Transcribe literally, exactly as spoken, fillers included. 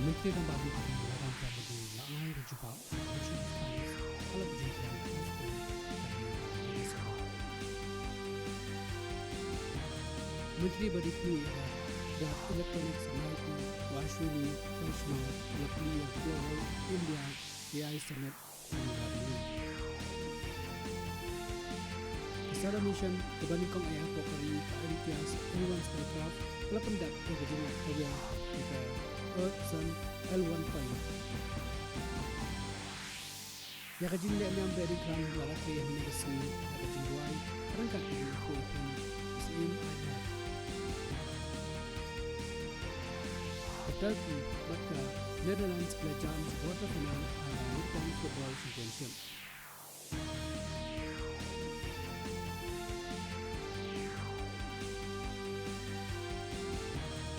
Myntri Rangbah Duh ka Ri Narendra Modi u la ai ka jubab ha ka National Science Hall of Jingkren Glasgow. Myntri ba dei khmih ïa ka Electronics and I T, u Ashwini Vaishnaw, u la plie ïa ka Global India A I Summit. Ka Saturn Mission kaba nyngkong eh hapoh ka ri, ka Aditya's L one spacecraft, ka la pyndep ïa ka jingïaid kawia ïa ka Earth Sun L one point. Ïa ka jingleh niam Behdeiñkhlam la rakhe hynne ka sngi da ka jingduwai ryngkat ka jingïakhun u Syiem Ahmed. Ka Turkey bad ka Netherlands ki la jam sha quarter final ha ka European Football Championship.